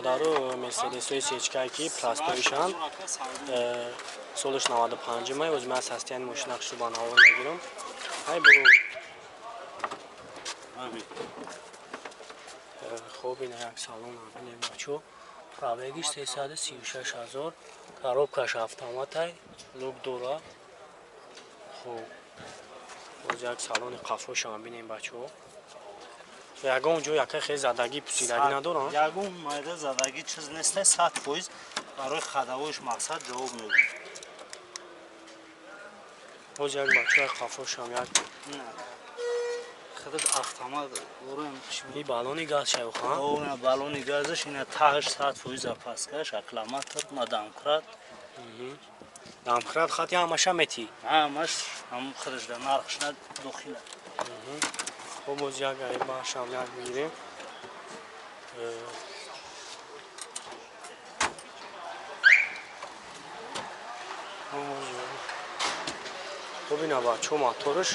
Бародару Мерседесои сечкае ки простоишанд, солаш 95 май. Ози ман состояни мошина хушрӯ ба навор мегирам. Ай бо хоб ина як салон бинем бачо. Пробегиш 336 ҳазор, коробкаш автоматай, люк дора. Хоб, боз як салони қафошам бинем бачо. Ягон ҷо яка хел задагӣ, пусидагӣ надорам? Ягон майда задагӣ чиз нест, 100% барои хадавоиш мақсад ҷавоб мегӯяд. Боз як бачаи қафошам як худаш автомат орем. И баллони газ шайоха? О, баллони газаш ина таҳаш 100% запаскаш, аккумулятор на домкрат. Домкрат хати ҳамаша мети? Ҳамаш ҳам худаш да нархш на дохила. Хоб, боз як башам як бигирем. Хоб, ина бачо, мотораш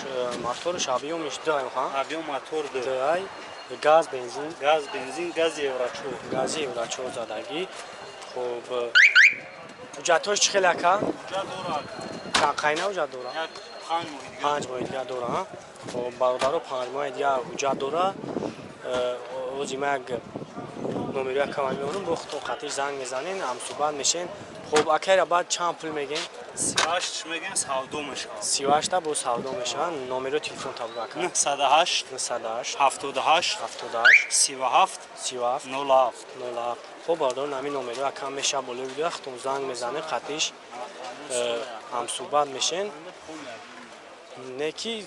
объёмиш ду ха? Объём мотор ду. Ай газ, бензин? Газ, бензин, гази евро 4. Гази евро 4 задагӣ. Хоб, ҳуҷҷатҳош чӣ хел, ака? Ҳуҷҷат дора. Қайна ҳуҷҷат дора? Як 5 моҳи дига. 5 моҳи дига дора. Хоб, бародаро, 5 моҳи дига ҳуҷҷат дора. Ози ма як номеро як кама меорам, бо худтон қатиш занг мезанен, ҳамсӯҳбат мешен. Хоб, акайра баъд чанд пул мегем? 38 мегем, савдо мешавад. 38-та бо савдо мешавад. Номеро телефон табу, ака. 908 908 78 78 37 37 07. 07. Хоб, бародаро, нами номеро акам мешавад болои видео, худтон занг мезанен, қатиш ҳамсӯҳбат мешен. Не ки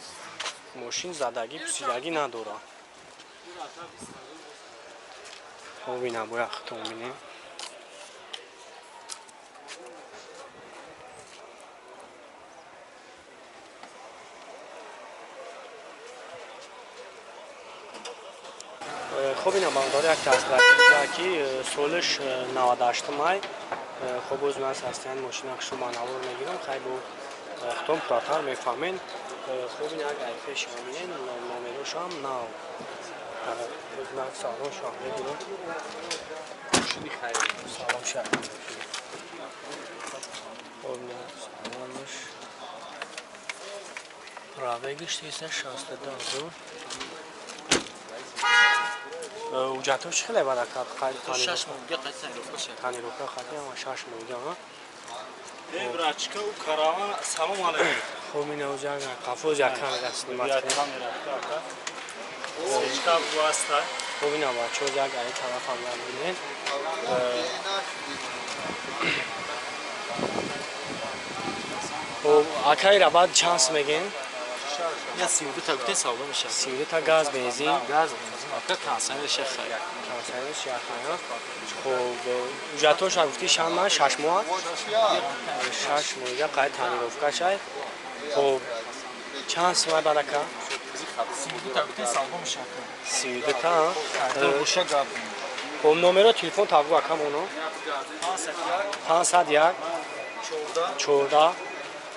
мошин задагӣ, пусидагӣ надорад. Хоб, ина бояд худтон бинем. Хоб, ина бародаро, як тасвир ки солаш 98 май. Хоб, боз ман состояни мошина хушрӯ ба навор мегирам, хай бо худтон пурратар мефаҳмен. Хоб, ина як айфешам бинен, номерошам нав. Боз ман салоншам мегирам. Салон шам. Хоб, ина салонаш. Пробегиш 362 ҳазор. Ҳуҷҷатҳош чӣ хеле бад, ака? 6 моҳ дига қайд тонировка шавад. Тонировка хати ҳама 6 моҳ дига. Э, брачка, у караван, салом алейкум. Хоб, ина оз як қафоз як камера снимать Як кунем. Камера ака. Сечка буаста. Хоб, ина бачаҳо, як ай тарафам як бинед. Хоб, акайра баъд чанд сум мегем? Я 32 та гуфтем, савдо мешавад. 32 та, газ, бензин? Газ, бензин, ака, консанерша хай. Консанерш як хай. Хоб, ҳуҷҷатҳоша гуфтӣ чанд маҳ? 6 моҳ? 6 моҳ дига қайд тонировка шай. Хоб, чанд сумай баъд, ака? 32 та гуфтем, савдо мешавад. 32 та? Боша гап. Хоб, номеро телефон табгу, акам, оно. 501 14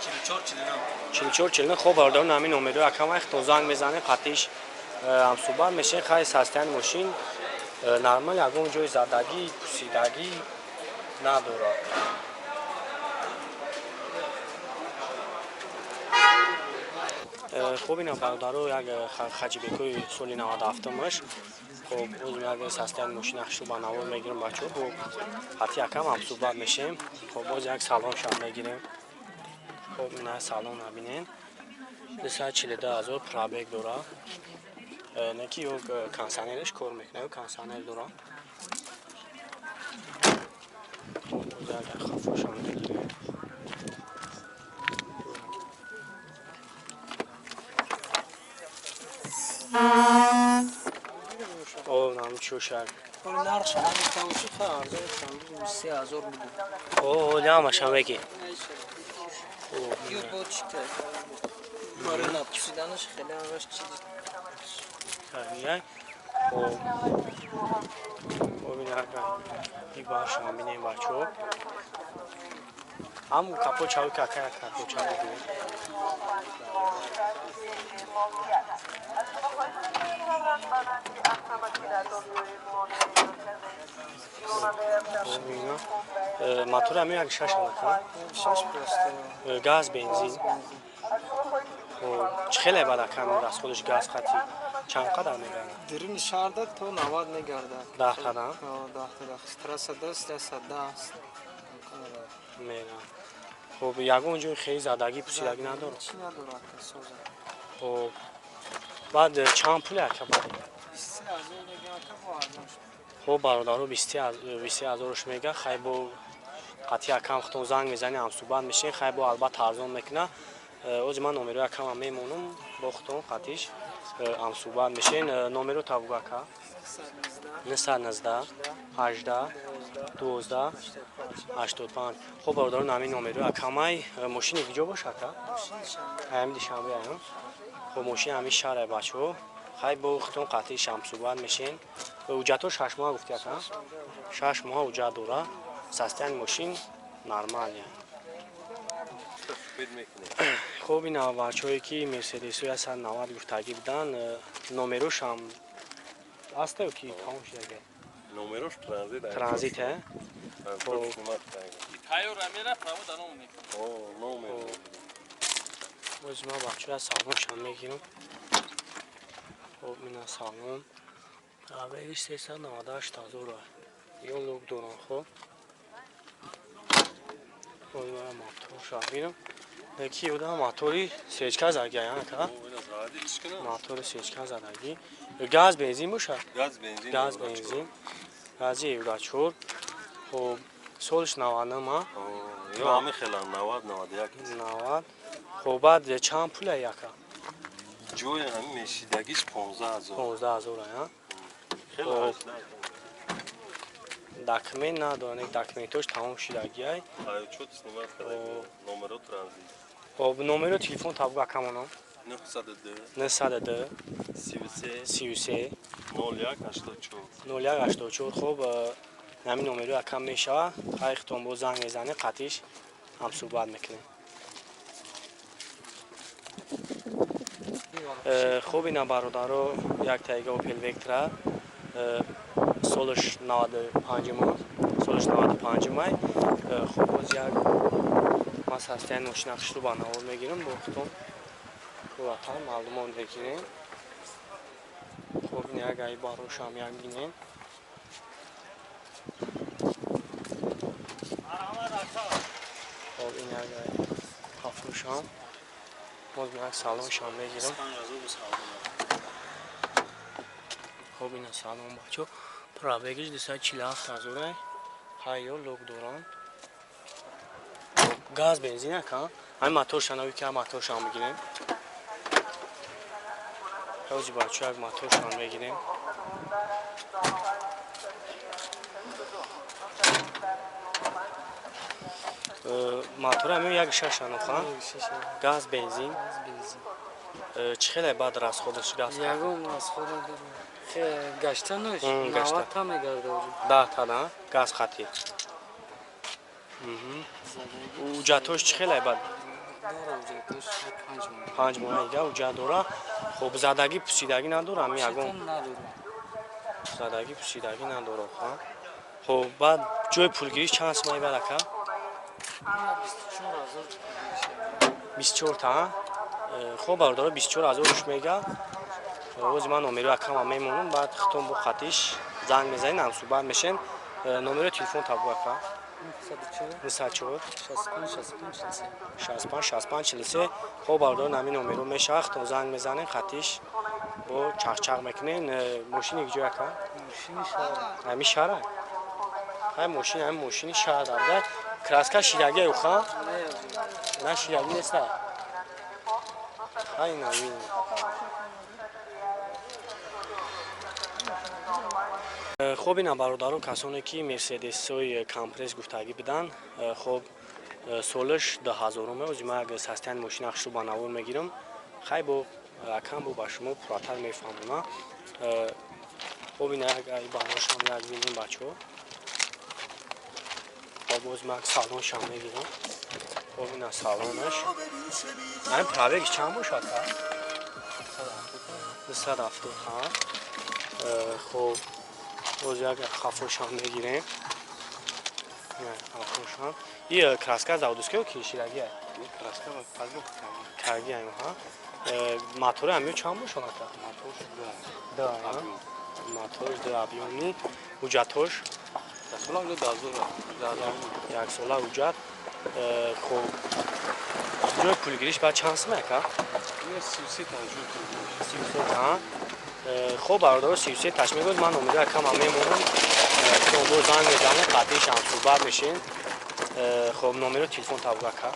44 49. 44 49. Хоб, бародарон, ҳамин номерои акам хто занг мезанем, қатиш ҳамсӯҳбат мешем. Хай, состояни мошин нормал, ягон ҷои задагӣ, пусидагӣ надорад. Хоб, ина бародаро, як хаҷибекои соли 97-маш. Хоб, боз як состояни мошина хушрӯ ба навор мегирам, бачаҳо, бо ҳати якам ҳамсӯҳбат мешем. Хоб, боз як салоншам мегирем. Хоб, ина салон бинен, 242 ҳазор пробег дора. Не ки ё кондиционераш кор мекунад, ё кондиционер дора. Боз як хафошам мегирем. О, намчӯшак. Нархш ҳамин тавоши ха арзон шам 3000 буд. О, ҳамаша меги. Ё бо чӣ кард? Барои напусиданаш хеле ҳамаш чизи. Хоб, хоб, ина и башам бинем, бачаҳо. Ҳам капо чави кака, як капо чави бинем. Мотор ҳами як шаш анака? Шаш просто. Газ, бензин. Чӣ хеле бад акам расходаш газ хати? Чанд қадар мегардад? Дирини шаҳрда то 90 мегардад. Даҳтада? Даҳтада. Трасса даст, 110. Мера. Хоб, ягон ҷои хеле задагӣ, пусидагӣ надорад? Чӣ надорад, соза. Хоб, баъд чанд пуле ака бад? 23 000 мегӯям ака, бо арзон шуд. Хоб, бародаро, 23 000-ш мега. Хай, бо қатъи акам худтон занг мезанӣ, ҳамсӯҳбат мешин. Хай, бо албатта арзон мекуна. Ози ман номерои акамам мемонам, бо худтон қатиш ҳамсӯҳбат мешин. Номеро табуг ака? 919 18 12 85. Хоб, бародаро, нами номерои акамай. Мошини куҷо боша ака? Ҳами Душанбе аю. Хоб, мошини ҳами шаҳре, бачаҳо. Хай, бо худтон қатиш ҳамсӯҳбат мешин. Ҳуҷҷатҳо 6 моҳа гуфти ака? 6 моҳа ҳуҷҷат дора. Состояние мошин нормально. Хоб, ина бачаҳое ки мерседесҳои 190 гуфтагӣ буданд, номерошам ҳаста ё ки тамом шудага? Номерош транзит. Транзит, э? Тайёр амера право да ном мекунад. О, номер. Боз ма бачаҳоя салоншам мегирам. Хоб, ина салон. Авеги 398 000 ё люк дорам. Хоб, боз ма моторша бинам. Ки буда мотори свечка задаги ака? Мотори свечка задагӣ. Газ, бензин бошад? Газ, бензин. Газ, бензин. Гази евро 4. Хоб, солиш 99 ма? Ё ҳами хела 90, 91. 90. Хоб, баъд чанд пуле яка? Ҷои ҳами мешидагиш 15 000. 15 000 а? Хеле. Документ надорад, документош тамом шудагиай. Чот снимать карда, номеро транзит. Хоб, номеро телефон табуг акамонам? 902 902 33 33 01 84. 01 84. Хоб, ҳамин номеро акам мешава. Хай, хитон боз занг мезанед, қатиш ҳамсӯҳбат мекунем. Хоб, ина бародаро, як тайга Опел Вектра, солаш 95 ма, солаш 95 май. Хоб, боз як ман состояние мошина хушрӯ ба навор мегирам, бо худтон пурратар маълумот мегирем. Хоб, ин як ай барошам як бинем. Хоб, ин як ай ҳафрӯшам. Боз як салоншам мегирам. Хоб, ина салон, бачо. Пробегиш 247 000. Ҳайё люк доранд. Газ, бензин ака. Ҳамин моторшанави ки моторшам бигирем. Ҳози, бачо, як моторшам мегирем. Мотори ҳамин як шаш аноха? Газ, бензин. Чӣ хеле баъд расходаш газ? Ягон расход надорам. Гаштанаш Гашта. 90 та мегардад. 10 та газ хати. Ҳуҷҷатҳош чӣ хеле бад? Дора ҳуҷҷатош, 5 моҳ. 5 моҳ ига ҳуҷҷат дора. Хоб, задагӣ, пусидагӣ надора ҳами ягон? Надорам. Задагӣ, пусидагӣ надора. Хоб, баъд ҷои пулгирӣ чанд сум мебарад ака? 24 000. 24 та. Хоб, бародаро, 24 000 руш мега. Ози ман номерои акама мемонам, баъд хитон бо қатиш занг мезанед, ҳамсӯҳбат мешен. Номерои телефон табу ака? 904 65 65 43. 65 65 43. Хоб, бародаро, ҳамин номеро мешавад. Хитон занг мезанед, қатиш бо чақчақ мекунен. Мошини куҷо ака? Мошини шаҳр. Ҳамин шаҳра? Ҳай, мошин, ҳамин мошини шаҳр абда. Краска шидагӣ уха? На, шидагӣ неста. Ҳай, навин. Хоб, ина бародаро, касоне ки мерседесҳои компресс гуфтагӣ буданд. Хоб, солаш 2000-уме. Ози ман як состояние мошина хушрӯ ба навор мегирам. Хай, бо акам бо ба шумо пурратар мефаҳмонам. Хоб, ина як ай барошам як бинем, бачаҳо. Хоб, боз ман як салоншам мегирам. Хоб, ина салонаш. Ҳамин пробегиш чанд бошад? 270 ҳа. Хоб, боз як хафошам мегирем. Хафошам. И краска заводская ки ширагия? Краска карги ай ҳа. Мотори ҳамё чанд бошад ака? Мотор да. Мотор ду объёмный. Ҳуҷҷатҳош? Як сола ҳуҷҷат. Хоб, ҷои пулгириш баъд чанд сум ака? 33 та ҷои пулгириш. 33 та. Хоб, бародаро, 33 таш мегӯяд, ман номери акама мемонам. Бо занг мезанем, қатъишам суҳбат мешем. Хоб, номеро телефон табуг ака.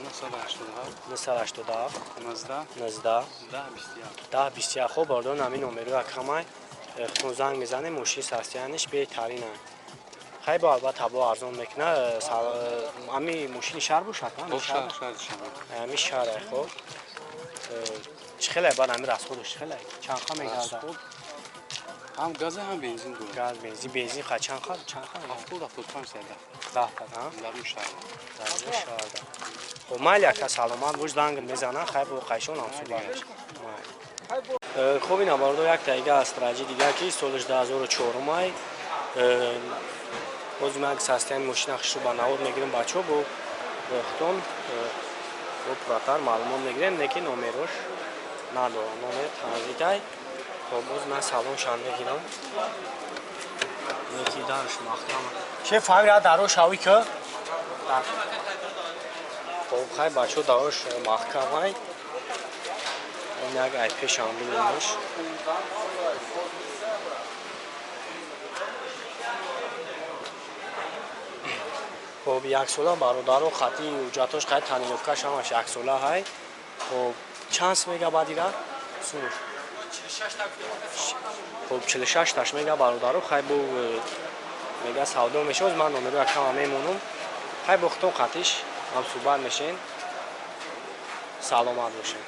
987 987 19 19 10 21 10 21. Хоб, бародаро, ҳамин номеро акамай. Худтон занг мезанем, мошини состояние ш беҳтарин. Хай, бо албатта бо арзон мекуна. Ами мошини шаҳр бошад? Ами шаҳр. Хоб, чӣ хеле баъд ами расход аш чӣ хеле, чанд ха мегардад? Ҳам газ, ҳам бензин дорад. Газ, бензин. Бензин ха чанд ха, чанд ха? 70 75 сада. 10 ҳа. Дарун шаҳр. Дарун шаҳр. Хоб, майли ака, саломат бош, занг мезанам. Хай, бо қайшон ҳам суҳбат мешавем. Хоб, ина бародор, як таига астраҷи дигар, ки солаш 2004 май. Боз ман состояние мошина хушрӯ ба навор мегирем, бачаҳо, бо худтон бо пурратар маълумот мегирем, не ки номерош надорам, номер транзитай. Хоб, боз ман салоншам мегирам, неки дарш маҳкама. Че фамира дарош авӣ ки. Хоб, хай, бачаҳо, дарош маҳкамай. Як ай пешам бинемш. Хоб, яксола, бародаро, хати ҳуҷҷатош, қай тонировка ш ҳамаш яксола ҳай. Хоб, чанд сум мега бадира сумуш? Хоб, 46 таш мега, бародаро. Хай, бо мега савдо мешавад. Ман номеро якама мемонам. Хай, бо худтон қатиш ҳам суҳбат мешен. Саломат бошед.